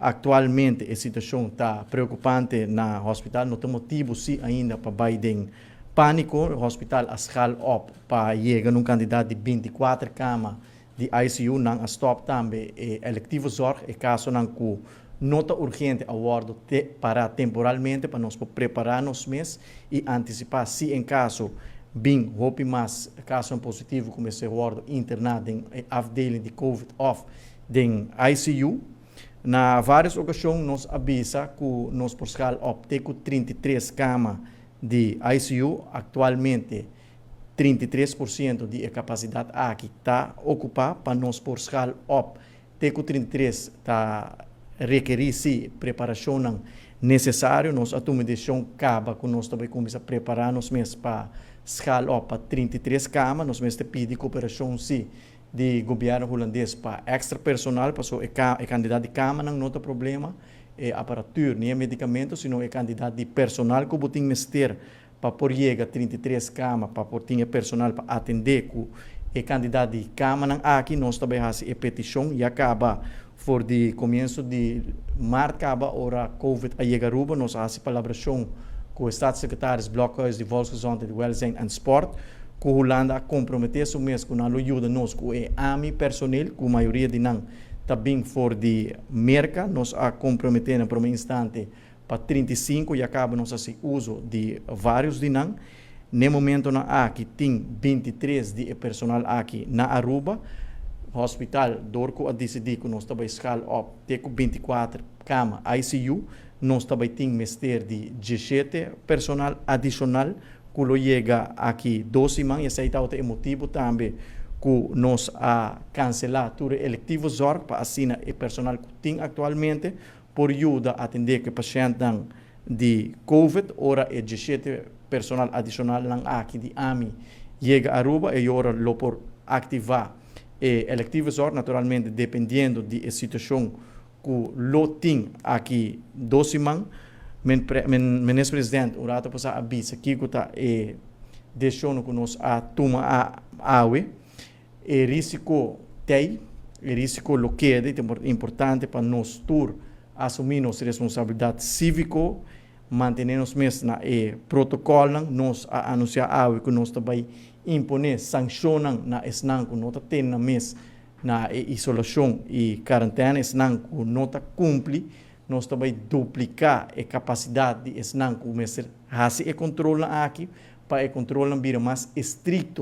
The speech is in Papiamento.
Aktualmente e situashon ta preokupante na hospital, no tin motibu si ainda pa bai den pániko. Hospital a schaal op pa yega na un kantidat di 24 kama di ICU. Nan a stòp tambe e electieve zorg, e kasonan ku no ta urgente a wòrdu pará temporalmente pa nos prepará nos mes i antisipá si en kaso bin hopi mas kaso positivo ku mester wòrdu interná den afdeling di COVID òf den ICU. Na vários okashon nos a bisa ku nos por schaal op te 33 kama di ICU. Aktualmente 33% di kapasidat aki ta okupá. Pa nos por schaal op te 33 ta rekerí si preparashon nesesario. Nos a tuma desishon kaba ku nos tambe kuminsá prepará nos mes pa schaal op pa 33 kama. Nos mester pidi koperashon si di gobièrnu hulandes pa èkstra personal, pa e kantidat di kama no ta problema, e aparatura, ni medikamento, sino e kantidat di personal ku bo tin mester pa por yega 33 kama, pa por tin personal pa atendé ku e kantidat di kama aki. Nos tambe a hasi e petishon ya kaba for di komienso di mart kaba, ora COVID a yega Aruba. Nos a hasi palabrashon ku e staatssecretaris Blokhuis di Volksgezondheid, Welzijn en Sport, ku Hulanda a komprometé su mes ku nan lo yuda nos ku e AMI personeel, ku mayoria di nan ta bin for di Merka. Nos a komprometé na promé instante pa 35, ya kaba nos a hasi uso di vários di nan. Na momentonan aki tin 23 di personal aki na Aruba. Hospital, dor ku a disidí ku nos tambe schaal op te 24 kama ICU, nos tambe tin mester di 17 personal adishonal ku lo yega aki 2 siman. Esei ta e motibu tambe ku nos a kanselá tur electieve zorg, pa asina e personal ku tin aktualmente por yuda atendé ku pashènt di COVID. Ora e 17 personal adishonal nan aki di AMI yega Aruba, e ora lo por aktivá e electieve zorg, naturalmente dependiendo di e situashon ku lo tin aki 2 siman. Men minister president un ratu pasá a bisa kiko ta e desishon ku nos a tuma awe. E rísiko tei, e rísiko lo keda, ta importante pa nos tur asumí nos responsabilidat síviko, mantené nos mes na e protokòl. Nos a anunsiá awe ku nos tambe imponé sanshon na esnan ku no ta tene nan mes na e isolashon i kuarentena. Esnan ku no ta kumpli, nos tambe dupliká e kapasidat di esnan ku mester hasi e kontròl aki, pa e kontròl bira mas estrikto.